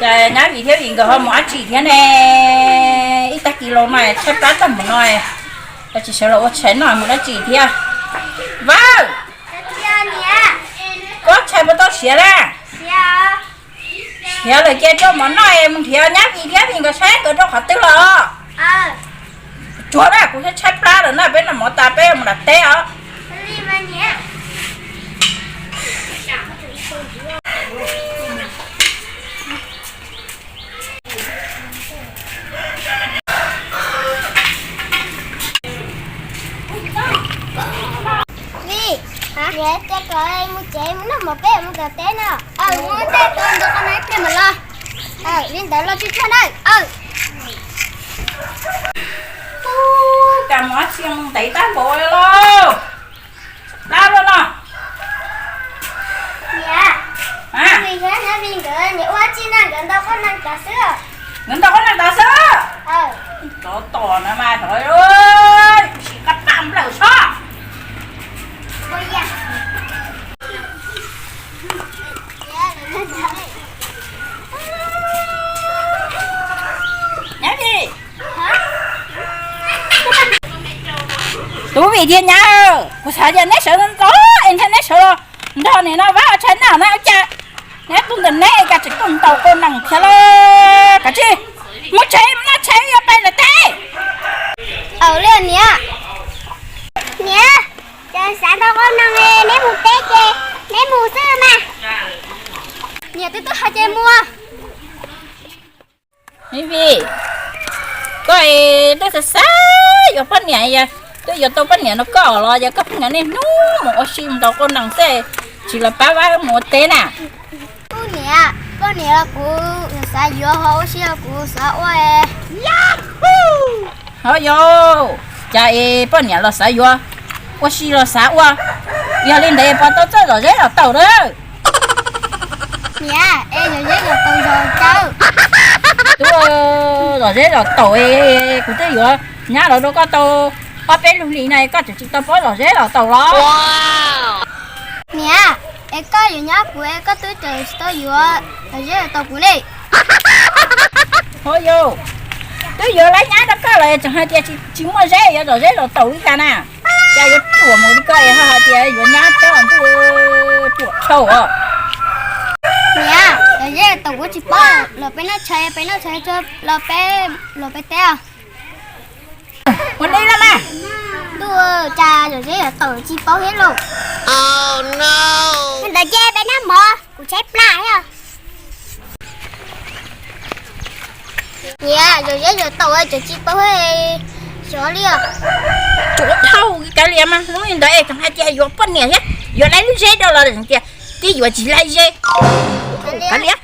Nyab Vim thiab Vim nkawd ho mus dab tsi thiab ne? Ib tag kis los no tshaib plab tag mus no, tsis sawv los ua tshais noj mus dab tsi thiab? Vawj, koj tshais puas tau siav na? Siav lawm ces rau mov noj es mus nrhiav Nyab Vim thiab Vim nkawd saib nkawd rau qhov twg los. Tsuag na, kuv tshaib plab lawm na, peb noj mov tas peb mus nram teb os. Vim, niam tias kom mus tsev mus noj mov peb mus tom teb no. Aw, mus ua ntej tos nrog koj noj ib pliag mam los. Aw, li ntawd los tsis tshua nawb. Aw. Ub, cas mus dab tsi mus ntev tag npaum li lauj. Plab luaj no. Niam, Vim thiab Nyab Vim nkawd niam ua tsi na, nkawd ntaus qoj nees tod xwb. Nkawd ntaus qoj nees tod xwb. Tsov tom no mas, sim qab paj nplawm sob. Nyab Vim, Tub Vim thiab Nyab, kuv xav tias neb sawv ntxov es ntshe neb sawv los nrog niam no Vab ua tshais noj na, ua cas neb tuaj ntawm neb es cas tseem tuaj ntaus qoj nees thiab lauj? Kav tsij mus tsev, mus noj tshais, yuav pais lawm teb. Aw, li niam. Niam, cas xav ntaus qoj nees, neb mus teb ces neb mus xwb mas. Niam twb twb hais ces mus. Vim, koj twb xav xav yuav poj niam, twb yuav tau poj niam no koj los yog koj pheej niaj hnub mus ua si mus ntaus qoj nees xwb, tsis los pab Vab mus ua teb na. Kuv niam, poj niam los kuv xav yuav, ho ua si los kuv xav ua. Ho yog, cas es poj niam los xav yuav, ua si los xav ua, yog li ntawd puas tau txoj zom zeb zom taum na? Niam, es zom zeb zom taum zom cas? Tub, zom zeb zom taum es kuv twb yuav nyab los rau koj tau ob peb lub hlis no, koj tseem tsis tau paub zom zeb zom taum los? Niam, es koj yuav nyab kuv es koj twb tseem tsis tau yuav zom zeb zom taum kuv li. Ho yog, twb yuav lawv nyab rau koj los tseem hais tias tsis muaj zeb yuav zom zeb zom taum li cas na? Cas yuav ruam mus li koj es ho hais tias yuav nyab coj ntuj, ruam dhau os. Niam, zom zeb zom taum kuv tsis paub, los peb noj tshais, peb noj tshais los peb, los peb teb os. Ua li los mas. Ntuj, cas zom zeb zom taum tsis paub thiab lauj. Li ntawd ces peb noj mov, kuv tshaib plab thiab. Niam, zom zeb zom taum tseem tsis paub xyov li os. Ruam dhau kav liam mas, hnub li ntawd es tseem hais tias yuav poj niam thiab, yuav laib lub zeb rau los tias twb yuav tsis laib zeb. Kav liam.